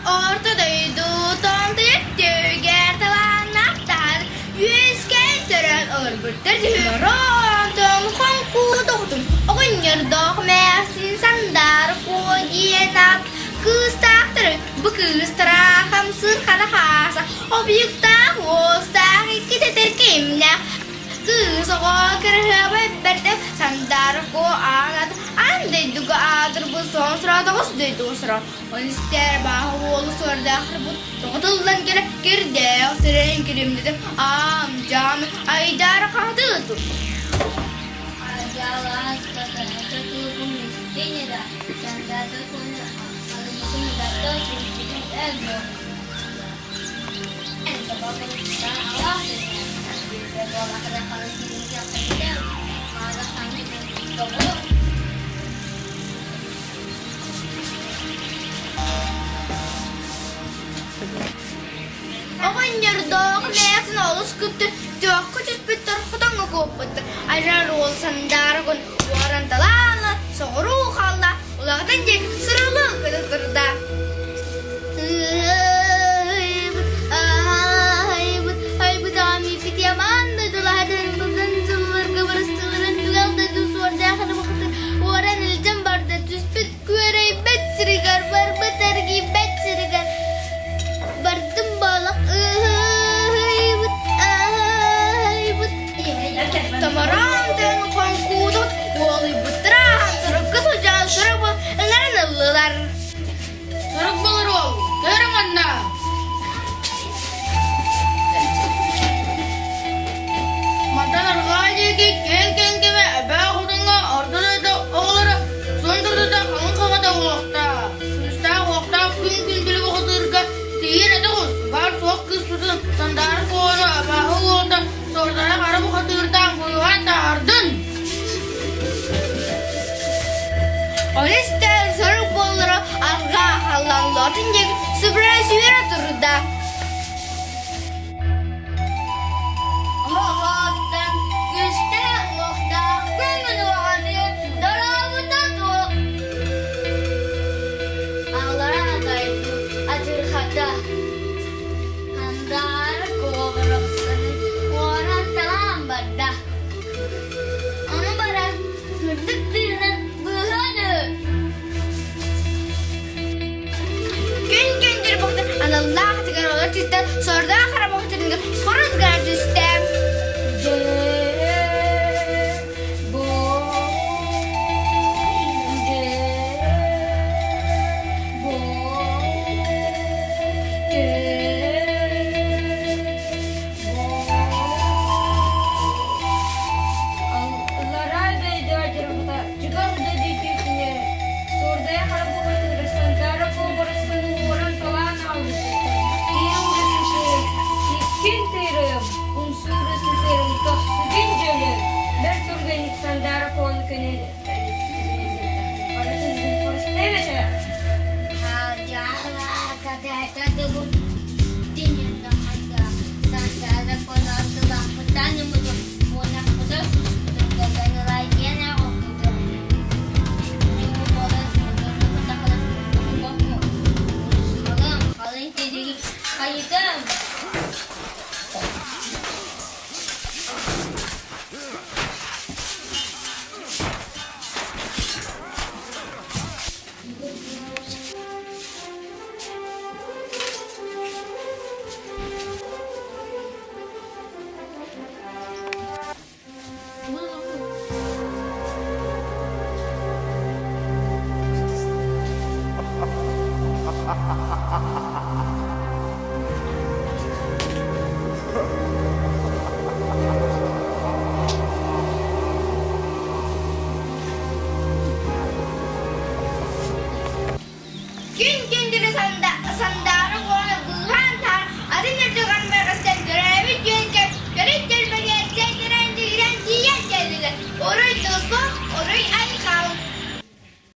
Орто дойду томтойор түгэр талааннаахтар үөскээн төрөөн олорбуттар Мороонтон хоҥкуу тоҕутун оҕонньордоох мээхсин Сандар Куо диэн аат кыыстаахтары бу кыыстара хамсыыр хара хааса объектаах уостаах икки тэтэр кимнээх Кыыс оҕо кыраһыабай бэрдэ Сандар Куо аан аан дойдуга аатырбыт соҕон сураатаҕыс дойдуга сура Ол истээр бааһы уолу суордаахтарбыт тоҕо тыллан кэлэ кирдээх сирэйин киримнэтэ аам-дьаам айдаара хаһытыы тур. Оҕонньордоох эмээхсин олус кытта түөххэ түспүттэр, хотоҥҥо куоппуттар. Ажар уол сандаарыгын уоран талаана, соҕуруу хаалла, улаҕатын диэки сырылыы көтө турда. Айбыт, айбыт, айбыт аамиппит яман дойдулаһатын былын дьылларга бырыстыларын түгэл дойду суордаахын бухатын уоран илдьэн барда түспүт Күөрэйбэт сиригэр барбыт эргийбэт сиригэр бардым балах ыһыйбыт аһыйбыт Томороон тыын хоҥкуутут уолуйбуттара сурукка сылдьан сурук ыҥыран ыллылар. Сурук булар уол, көрүҥ манна! Мантан арҕаа диэки киэҥ кэҥкэмэ эбээ хотоҥҥо орто дойду оҕолоро суон турдута халыҥ хаҕата уохтаах, күүстээх-уохтаах күн күндүлү бухатыырга тиийэн этэ оҕус, баар-суох кыыспытын Сандаара Куону абааһы уота суордара хара бухатыырдаах буйуһан таһаардын! Ол истэн сорук буоллара арҕаа халлаан лотун диэки сыбыра сүүрэ турда.